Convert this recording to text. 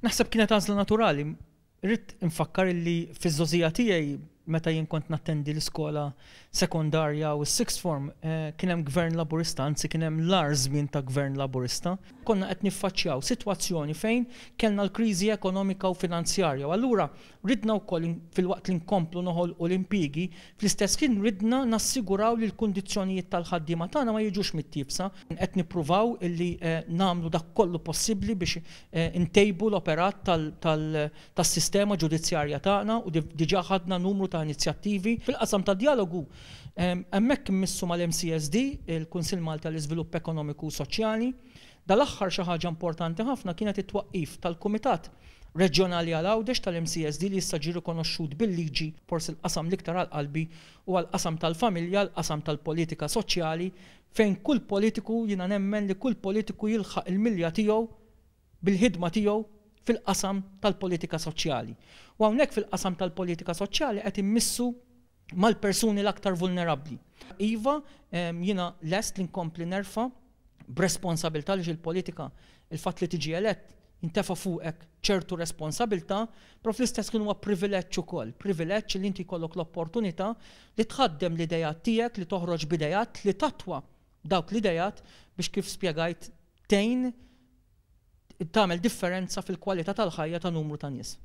Naħseb kienet għażla naturali. Irrid infakkar illi fiż-żgħożija tiegħi meta jien kont nattendi l-iskola sekondarja u s-sixth form kien hemm Gvern Laburista, anzi kien hemm l-agħar żmien ta' Gvern Laburista. Konna qed niffaċċjaw sitwazzjoni fejn kellna l-kriżi ekonomika u finanzjarja u allura ridna wkoll filwaqt li nkomplu noħolqu l-impjiegi, fl-istess ħin ridna nassiguraw li l-kundizzjonijiet tal-ħaddiema tagħna ma jiġux mittiefsa. Qed nippruvaw illi nagħmlu dak kollu possibbli biex intejbu l-operat tas-sistema ġudizzjarja tagħna u diġà ħadna numru ta' inizjattivi. Fil-qasam tad-djalogu, hemmhekk immissu mal-MCSD, il-Kunsill Malti għall-Iżvilupp Ekonomiku u Soċjali. Dal-aħħar xi ħaġa importanti ħafna kienet it-twaqqif tal-Kumitat Reġjonali għal Għawdex tal-MCSD li issa ġie rikonoxxut bil-liġi. Forsi l-qasam l-iktar għal qalbi huwa l-qasam tal-familja, l-qasam tal-politika soċjali fejn kull politiku, jiena nemmen li kull politiku jilħaq il-milja tiegħu bil-ħidma tiegħu fil-qasam tal-politika soċjali. U hawnhekk fil-qasam tal-politika soċjali qed immissu mal-persuni l-aktar vulnerabbli. Iva, jiena lest li nkompli nerfa' b'responsabilità għaliex il-politika, il-fatt li tiġi elett jintefa' fuqek ċertu responsabilità, però fl-istess ħin huwa privileġġ ukoll, privileġġ li inti jkollok l-opportunità li tħaddem l-ideat tiegħek, li toħroġ b'ideat, li tattwa dawk l-ideat biex kif spjegajt tgħin tagħmel differenza fil-kwalità tal-ħajja ta' numru ta' nies.